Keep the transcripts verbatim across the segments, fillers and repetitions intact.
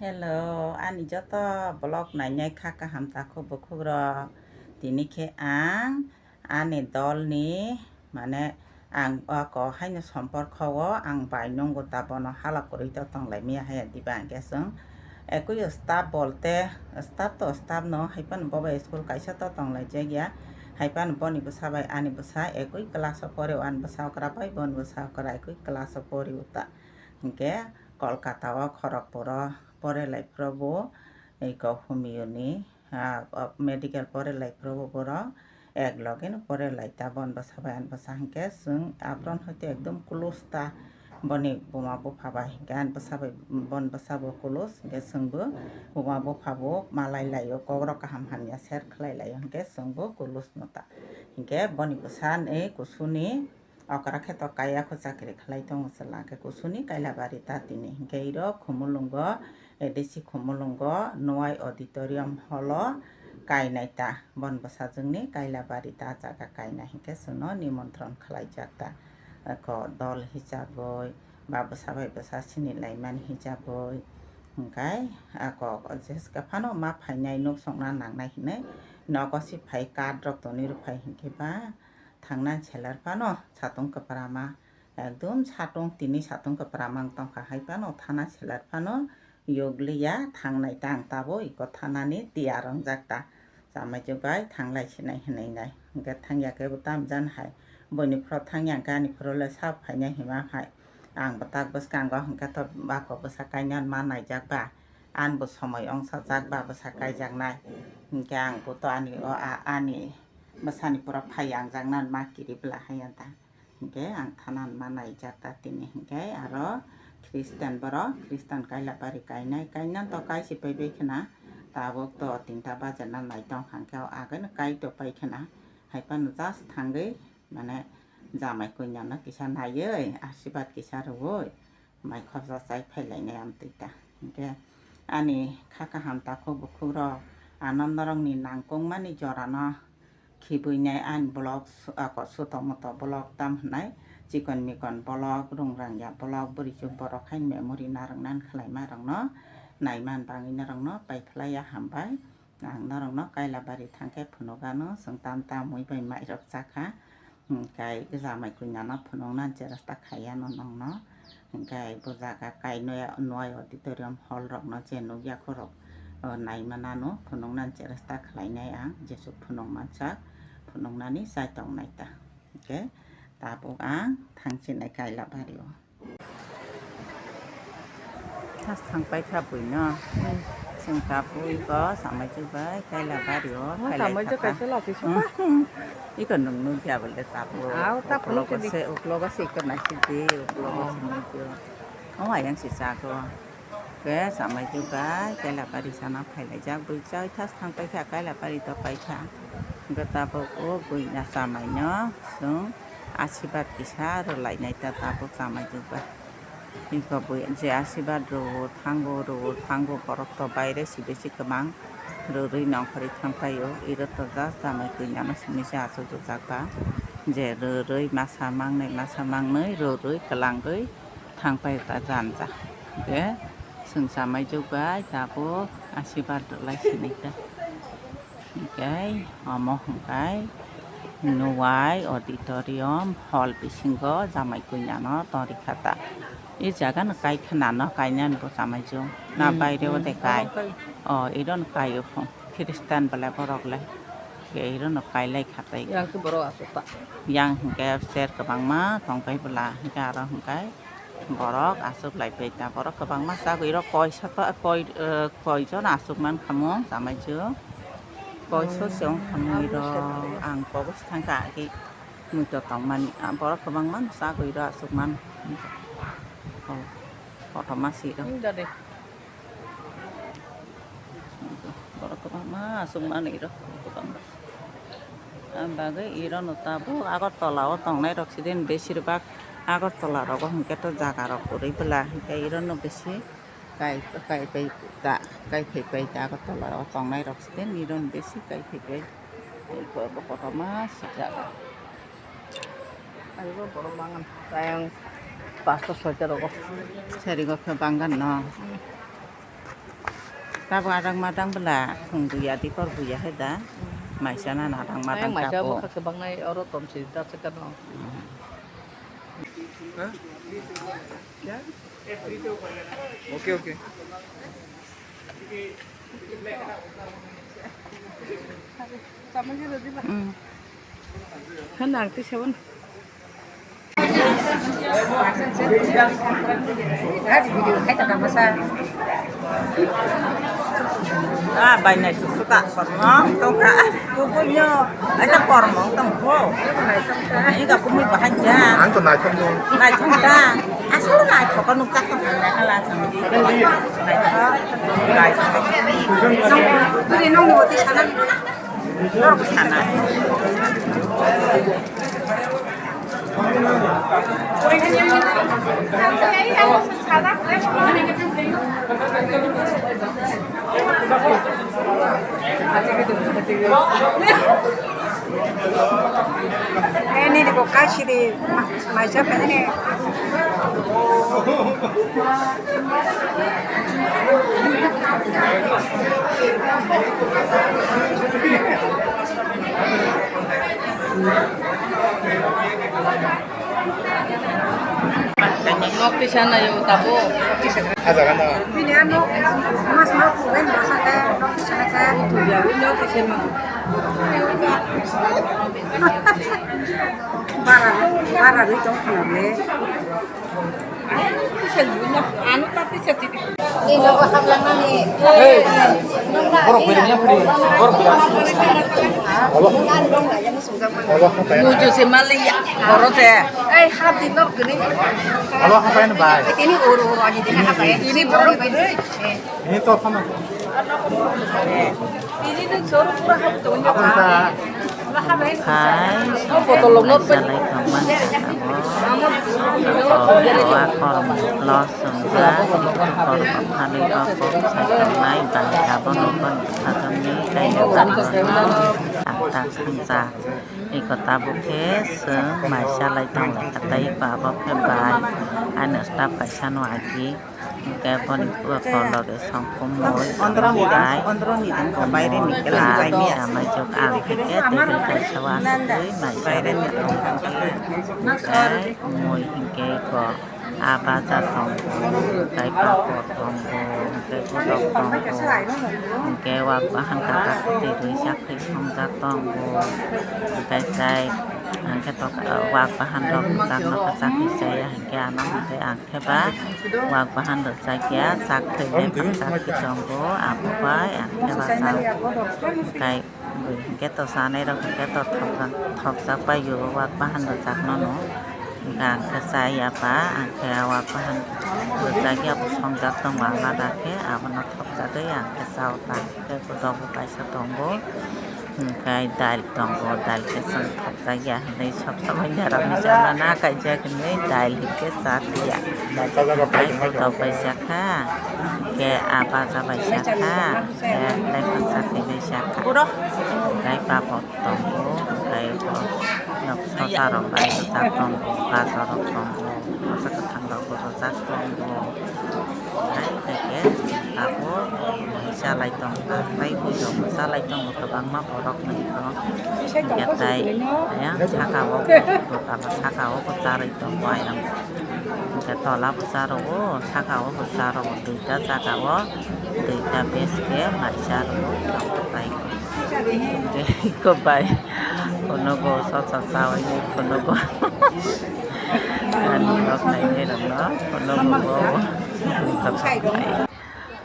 Hello, ani joto vlog nainai kha kaham takhuk bukhuk rok. Tini khe ang ani dolni, mane, ang o ko haino somporkho o ang bai nungo ta bono hala kwrwi to tong lai maya haya diba, hwnkhe chwng ekui staff bolte, staff to staff no, hai phano bo bai school kaisa to tong lai jak ya, hai phano boni bwsa bai ani bwsa ekui class o pore o, ani bwsa okra bai boni bwsa okra ekui class o pore o ta, hwnkhe Kolkata o, Kharagpur o pore lai phuru bo, eko Humayuni, ah, o medical pore lai phuru bo borok ek loge no pore lai ta, bon bwsa bai ani bwsa hwnkhe chwng apron hoite ekdom close ta, boni buma bupha bai hwnkhe ani bwsa bai, bon bwsa bo close hwnkhe chwng bo buma bupha bo malai lai o, kok rok kaham hamya share khlai lai o, hwnkhe chwng bo close no ta, hwnkhe boni bwsa ni kusuni okra khe to kaiya kho chakri khlai tongo chwla, hwnkhe kusuni Kailabari ta tini, hwnkhe iro Khumulwngo A D C Khumulwngo Nwai Auditorium Hall o kainai ta, bon bwsajwkni Kailabari ta jaga kainai hwnkhe chwngno nimontron khlaijak ta, ko dol hisabwi ba bwsa bai bwsa sini laimani hisabwi, hwnkhe a kok jeska phano ma phainai nuk songna nangnai hinwi nogo si phai card rok tonwi rwphai hwnkhe ba thangna selar phano satung kwpra ma, ekdom satung tini satung kwpra ma wng tongkha, hai phano thana selar phano yokliya thangnai ta, ang tabuk iko thanani tiyar wngjak ta, chamaichuk bai thanglai sinai hinwi nai, hwnkhe thangya khe bo tamjani hai, buini phuru thangya hwnkhe ani phuru le sak phainai hima hai, ang bwtak bwskango hwnkhe to bako bwsa kainani ma naijak ba, ani bo somoi ongsajak ba bwsa kaijaknai, hwnkhe ang bo to ani o a-, ani bwsani pura phai angjaknani ma kiri bwla hai ya ta. Hwnkhe ang thana ma naijak ta tini, hwnkhe aro Christian borok, Christian Kailabari kainai, kainani to kai se paibai khwna, tabuk to tinta bajarna nai tongkha, hwnkhe o ageno kai to pai khwna, hai phano just thangwi, mane, jamai kuinano kisa naiwi, asirwad kisa rwui, mai khorsa chai phailainai amtwi ta. Hwnkhe ani kha kaham takhuk bukhuk rok, ano norokni nangkukmani jorano khibuinai ani vlog su-, ako suto muto vlog tam hwnai, chikon mikon vlog, rungrangya vlog, bwrwichuk borok hai memory narwknani khlaima rokno, naiman bangwi norokno paiphlaiya hambai. Ang norokno Kailabari thangkhe phunukgano, chwng tam tamwi bai mairok chakha. Hwnkhe jamai kuinano phunuknani cheresta khaiya no nongno. Hwnkhe bo jaga kainwi Nwai Auditorium hall rokno je nukya khorok, o, naimanano phunuknani cheresta khlainai ang, jesuk phunukmansak phunuknani chai tongnai ta. Hwnkhe tabuk ang thangchinai Kailabari o. Thas thang paikha buino. Hmm. Chwng tabuk iko samaichuk bai Kailabari o. Oh, khailai samaichuk kha ta. Kaisa lachi sukha. Hmm. Iko nwng nukya bole tabuk. Aw, ta uklogo phunukjadi. Se, uklogo se iko naisidi, uklogo se nukyo. Oh, ayang se chago. Ke samaichuk bai Kailabari sana phailaijak. Buicha thas thang paikha Kailabari to paikha. Hwnkhe tabuk o buina samaino chwng asirwad kisa rwlainai ta tabuk samaichuk bai. Iko bui je asirwad rwo thango, rwo thango, borok to baire sibisi kwbang rwrwi nongkhorwi thangpaio. Iro to just jamai kuinano simi se achuk rwjak ba je rwrwi masa mangnai, masa mangnwi rwrwi kwlangwi thangpai ta janja. Hwnkhe chwng samaichuk bai tabuk asirwad rwlai sinai ta. Hwnkhe omo hwnkhe Nwai Auditorium hall bisingo jamai kuinano tongri kha ta. I jaga no kai khwnano kainani bo chamaichung. Na hmm, baire o hmm, de kai. Omo kai. O, iro no kai o phung. Christian bwle borok le. Ke iro no kai lai kha tai. Yang khe borok aswk ta. Yang hwnkhe chair kwbangma tong pai bwla. Hwnkhe aro hwnkhe borok aswk lai pai ta, borok kwbangma chagwi rok koisa to, koi, eh, koi jon aswk man kha mung chamaichung, koiso se wng kha mung rok, ang kobo se thang kha agi muitu tong mani, ah, borok kwbangma no chagwi rok aswk man, oh, kotorma si rok. Borok kwbangma aswk manwi rok kwbangma. Ang bagwi iro no tabuk Agartala o tongnai rok sidin besir bak Agartala rogo hwnkhe to jaga rok kwrwi bwla hwnkhe iro no bisi kai, kai pai ta, kai phai pai ta Agartala o tongnai rok sidin iro no bisi kai phai pai. Iko bo kotorma si jaga. Aribo borok mangan tayang pasta soita rogo. Sarigo khe bangan no. Tabuk adang madang bwla thung buya di kor buya hai da. Maisa na adang madang tabuk. Maisa bwkha kwbang nai oro tom si da se kano. Okay, okay. Hmm. Kan arti seven. Ah, bai nai susu ka kormo tongka. Kukunya, ada kormo tongko. Ini ka kumi bahan ya. Ang to nai tongko. Nai tongka. Asal nai tongka nukka tongka nai kala sangdi. Nai tongka. Nai tongka. Beri nong ni wati sana. Nor ko sana. Ini di bokai sidi maisa pengen. Nok tisa nayo tabo. Bini ano mas ma kuben masa ke nok tisa ke. Bara bara ri tong khana le. Borok bini ya puri, borok bini. Muju se mali ya, borok se. Ei, hap di nok gini. Alo, hap ayan bai. Ini uru uru aja dini hap ayan. Ini borok gini. Ini to phano. Hai, botol lo not jalai tongma. Abo kormo los songja, iko kormo phalwi o kok sai tongnai bai, abo nogo sajokni kainwi barno ang tak thangja. Iko tabuk khe chwng mai chalai tong lai kha tei iko abo khe bai, ani staff kaisa no agi. Hingke boni pura kolok e songkung mui, ondro ni dang, bai, ondro ni dang, bai re ni kelang bai miya. Mai jok ang hingke tebel kaisa o aswk twi mai chalai tong kha. Hingke mui hingke iko. Ah, baja tongo, hingke papor tongo, hingke godok tongo, hingke wak bahan katak twi rwi chakri songjak tongo, hingke tai, hingke tok, wak bahan rok kwchak no kwchak khe chaya, hingke ano hingke ang khe ba wak bahan rok chakya, chak thwi le chakri tongo, abo bai ang khe ba chao, hingke. Bui hingke to chanai rok hingke to thopjak, thopjak pai o wak bahan rwjak no no. Hingke ang khe cha ya ba, ang khe wak bahan rwjak ya bo songjak tongo alada khe, abono thopjagwi ang khe cha o ta. Hingke bo dogo kaisa tongo, hingke dail tongo, dail khe chwng thopjak ya hinwi sob somoi norok ni cha mana kaijak hinwi dail hingke cha ya. Hingke bo dok bai cha kha, hingke ah baja bai cha kha. Tei tei kwchak twi bai cha kha. Tei papor tongo, tei bo nok sosa rok bai rijak tongo, gajor rok tongo, masa kwthang rok bo rijak tongo. Tei hwnkhe abo chalai tong kha, tei buino bo chalai tongo kwbangma borok nai tongo. Hwnkhe tei ayang saka o bo, dokan o saka o bo charwi tongo ayang. Hingke tola bwsa rogo, saka o bwsa rogo, duita jaga o, duita bes khe maisa rogo, tok bai. Hingke iko bai, kono go sosa sawi, kono go. Ani rok nainai rok no, kono go go.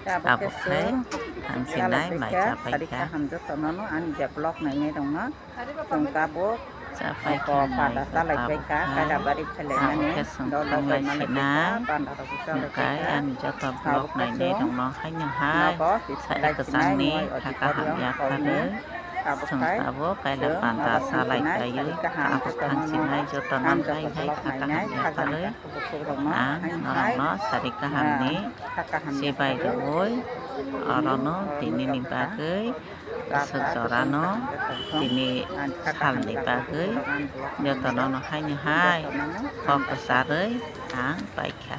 Tabuk khe, ang sinai maisa pai kha. Hamjak tono no, ani je vlog nainai rok no. Chwng tabuk pada chalai pai kha, kaila bari phailaimani. Dol dol bai malai pai kha, panda rok chalai pai kha. Ani joto vlog nainai rok no haino hai sari kwchangni thaka hamya kharwi. Chwng tabuk kaila panda chalai paio, tabuk thang sinai joto no hai hai thaka hamya kharwi. Ang norok no sari kaham ni chibai rwui oro no tini ni bagwi. Aswk jora no tini salni bagwi jotono no haino hai kok kwcharwi ang paikha.